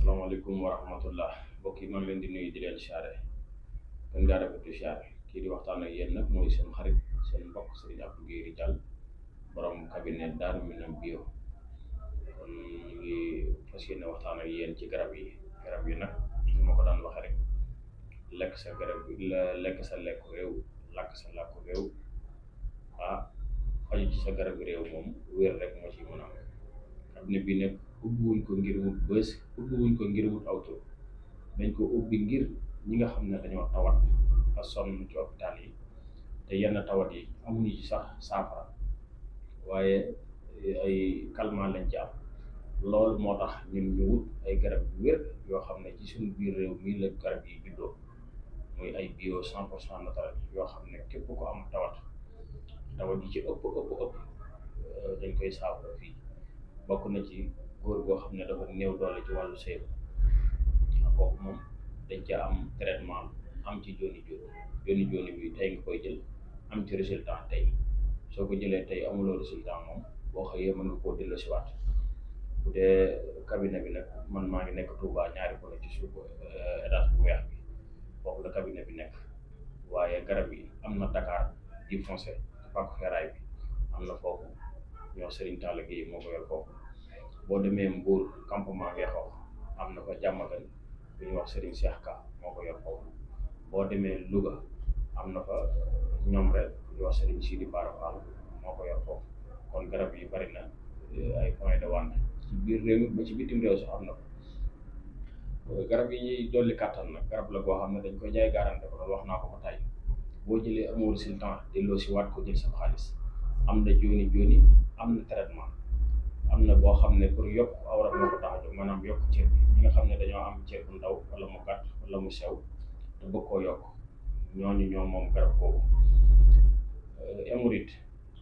Assalamualaikum warahmatullah mbokk yi maa ngi leen di nuyu di leen siyaare gën ngaa rafetlu siyaare kii di waxtaan ak yéen nag mooy seen xarit seen mbokk Serigne Abdou Guèye Ridial borom cabinet Darou Minam bio kon ñu ngi fas yéene waxtaan ak yéen ci garab yi nag ni ma ko daan waxee rek lekk sa garab lekk sa lekk réew làkk sa làkk réew faju ci sa garab réew moom wér rek moo ci mën a am cabinet bi nag ubbi wuñ ko ngir wut bës ubbi wuñ ko ngir wut aw tur dañ ko ubbi ngir ñi nga xam ne dañoo tawat a sonn ci hôpital yi te yenn tawat yi amuñu ci sax saafara waaye ay calmant lañ ci am loolu moo tax ñun ñu wut ay garab yu wér yoo xam ne ci suñu biir réew mii la garab yi juddoo muy ay bio 100% naturel yoo xam ne képp ko am tawat yi ci ëpp dañ koy saafara fii bokk na ci góor goo xam ne dafa néew doole ci wàllu sëy kooku moom dañ ca am traitement am ci joni bi tey nga koy jël am ci résultat tey soo ko jëlee tey amuloo résultat moom boo xëyee mën nga koo dellu si waat bu dee cabinet bi nag man maa ngi nekk Touba ñaari ko ci suuf étage bu weex bi foofu la cabinet bi nekk waaye garab yi am na Dakar di foncé ci pàkku feeraay bi am na foofu ñoo Serigne Talla Guèye moo ko yor foofu boo demee Mbour campement Ngexox am na fa jàmmagan bu ñuy wax Serigne Cheikh Ka moo ko yor foofu boo demee Louga am na fa ñoom rek bu ñuy wax Serigne Sidi Bara Fall moo ko yor foofu kon garab yi bari na ay point de vente ci biir réew mi ba ci bitim réew sax am na fa garab yi dolli kàttan nag garab la goo xam ne dañ koy jaay garanti ko loolu wax naa ko ba tey boo jëlee amoo résultat delloo si waat ko jël sa xaalis am na joni am na traitement am na boo xam ne pour yokk awra moo ko tax a jóg maanaam yokk cër bi ñi nga xam ne dañoo am cër bu ndaw wala mu gàtt wala mu sew te bëgg koo yokk ñoo moom garab boobu hémorroïde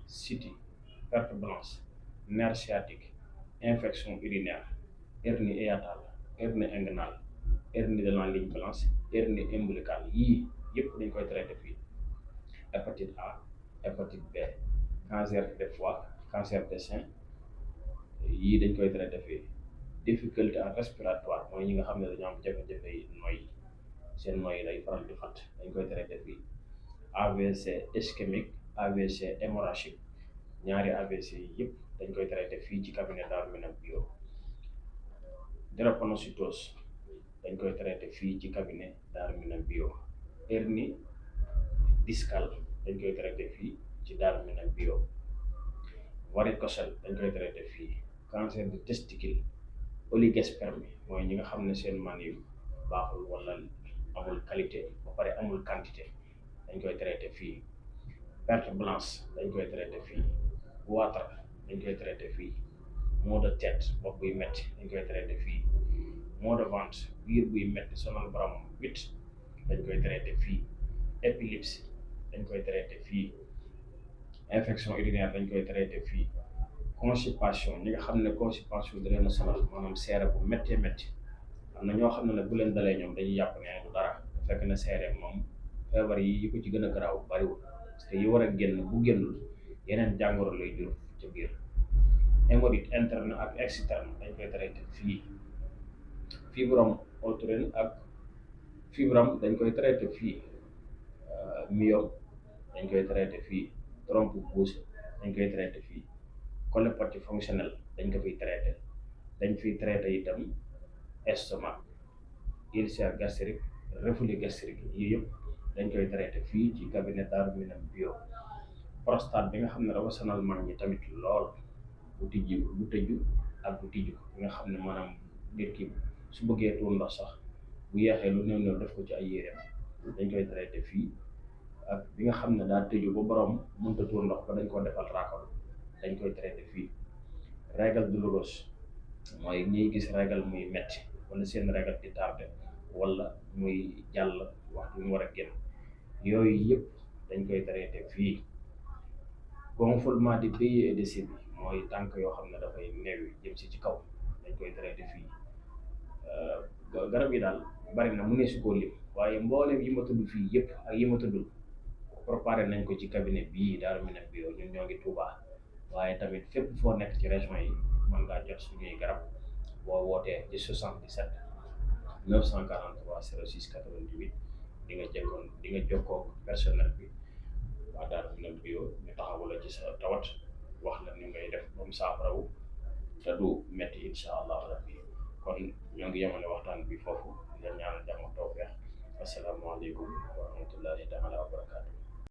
siti perte blanche nerf sciatique infection urinaire hernie hiatale hernie inguinale hernie de la ligne blanche hernie ombilicale yii yëpp dañ koy traité fii hépatite A hépatite B cancer de foie cancer des seins yii dañ koy traité fii difficulté respiratoire mooy ñi nga xam ne dañoo am jafe-jafe yi noyyi seen noyyi day faral di fat dañ koy traité fii AVC ischémique AVC hémorragique ñaari AVC yi yëpp dañ koy traité fii ci cabinet Darou Minam bio drépanocytose dañ koy traité fii ci cabinet Darou Minam bio hernie discale dañ koy traité fii ci Darou Minam bio varicocèle dañ koy traité fii cancer du testicule oligospermie mooy ñi nga xam ne seen man yu baaxul wala amul qualité ba pare amul quantité dañ koy traité fii perte blanche dañ koy traité fii goitre dañ koy traité fii maux de tête bopp buy metti dañ koy traité fii maux de ventre biir buy metti sonal borom wit dañ koy traité fii épilepsie dañ koy traité fii infection urinaire dañ koy traité fii constipation ñi nga xam ne constipation da leen a sonal maanaam seere bu méttee métti am na ñoo xam ne nag bu leen dalee ñoom dañuy yàpp ne du dara fekk na seere moom feebar yi ko ci gën a garaaw bariwul parce que yi war a génn bu génnul yeneen jàngoro lay jur ca biir hémorroïde interne ak externe dañ koy traité fii fibrome utérin ak fibrome dañ koy traité fii myome dañ koy traité fii trompe pousse dañ koy traité fii colopathie fonctionnelle dañ ko fiy traité dañ fiy traité itam estomac ulcère gastrique reflux gastrique yii yëpp dañ koy traité fii ci cabinet Darou Minam bio prostate bi nga xam ne dafa sonal mag ñi tamit lool bu tëju ak bu tijju bi nga xam ne maanaam nit ki su bëggee tuur ndox sax bu yeexee lu néew def ko ci ay yéreem dañ koy traité fii ak bi nga xam ne daa tëju ba borom mënta tuur ndox ba dañ ko defal raakol dañ koy traité fii règle douloureuse mooy ñiy gis règle muy metti wala seen règle di tardé wala muy jàll waxtu mu war a génn yooyu yëpp dañ koy traité fii gonflement des pieds et des chevilles mooy tànk yoo xam ne dafay néew jëm si ci kaw dañ koy traité fii garab yi daal bari na mu ne su koo lim waaye mbooleem yi ma tudd fii yëpp ak yi ma tuddul préparé nañ ko ci cabinet bii Darou Minam bio ñun ñoo ngi Touba waaye tamit fépp foo nekk ci région yi mën ngaa jot suñuy garab boo wootee ci 77 943 06 88 di nga jokkoo personnel bi waa Darou Minam bio ñu taxawu la ci sa tawat wax la ni ngay def ba mu saafarawu te du metti incha allah rabbi kon ñoo ngi yemale waxtaan bi foofu di leen ñaanal jàmm ak tawfeex asalaamaaleykum wa rahmatullahi taala wa barakaatu